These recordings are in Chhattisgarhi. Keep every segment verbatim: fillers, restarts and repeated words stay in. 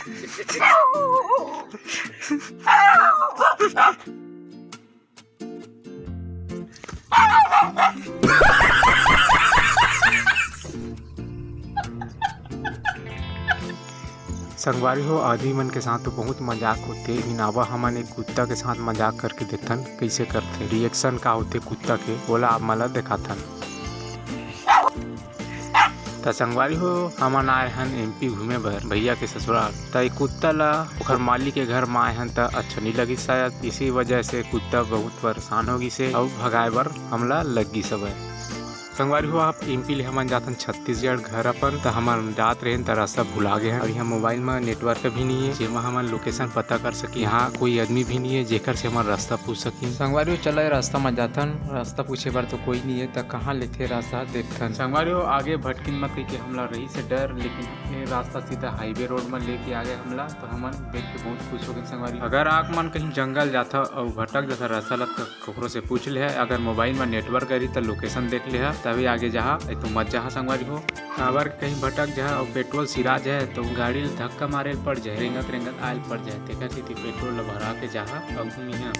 संगवारी हो, आदमी मन के साथ तो बहुत मजाक होथे, लेकिन आवा हमन एक कुत्ता के साथ मजाक करके देखथन, कइसे करथे, reaction का होथे कुत्ता के, ओला आप मन ला देखाथन। त संगवारी हो, हमन आए हन एमपी घूमे बर भैया के ससुराल। त ए कुत्ता ला ओखर मालिक के घर म आए हन त अच्छा नइ लगिस शायद, इसी वजह से कुत्ता बहुत परेशान हो गिस हे अउ भगाए बर हमला लग गिस हवय। संगवारी हो, आप एमपी ले हमन जाथन छत्तीसगढ़ घर अपन, त हमन जात रहेन त रास्ता भुला गे हन। अभी हम मोबाइल म network भी नइ हे, जेमा हमन location पता कर सकी। यहाँ कोई आदमी भी नइ हे, जेकर से हमन रास्ता पूछ सकी। संगवारी हो, चला ए रास्ता म जाथन, रास्ता पूछे बर तो कोई नइ हे, त कहाँ लेथे रास्ता देखथन। संगवारी हो, आगे भटकिन मत कहिके हमला रहिस हे डर, लेकिन ये रास्ता सीधा highway road म लेके आ गे हमला, तो हमन देख के बहुत खुश हो गए संगवारी। अगर आप मन कहीं जंगल जाथा अउ भटक जाथा रास्ता ला, त ककरो से पूछ लेहा, अगर मोबाइल म network रही त location देख लेहा, तभी आगे जाहा, नहीं तो मत जाहा संगवारी हो। काबर कहीं भटक जाहा अउ petrol सिरा जाए तो गाड़ी ल धक्का मारे ल पड़ जाए, रेंगत रेंगत आए ल पड़ जाए, तेकर सेती petrol ल भरा के जाहा अउ घूमिहा।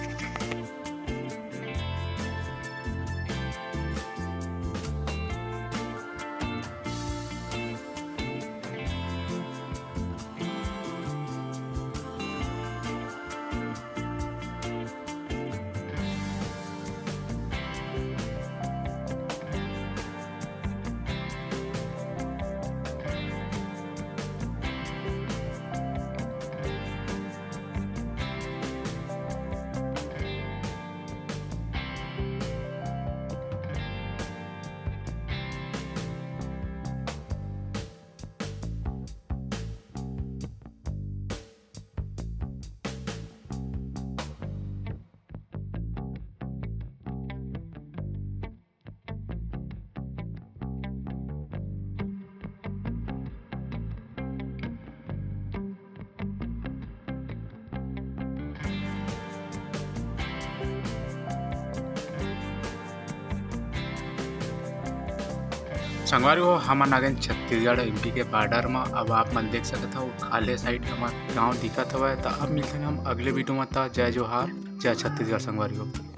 संगवारी हो, हमन आ गेन छत्तीसगढ़ एमपी के border म। अब आप मन देख सकत हव, खाल्हे side हमर गांव दिखत हवय। त अब मिलथन हम अगले video म। त जय जोहार, जय छत्तीसगढ़ संगवारी हो।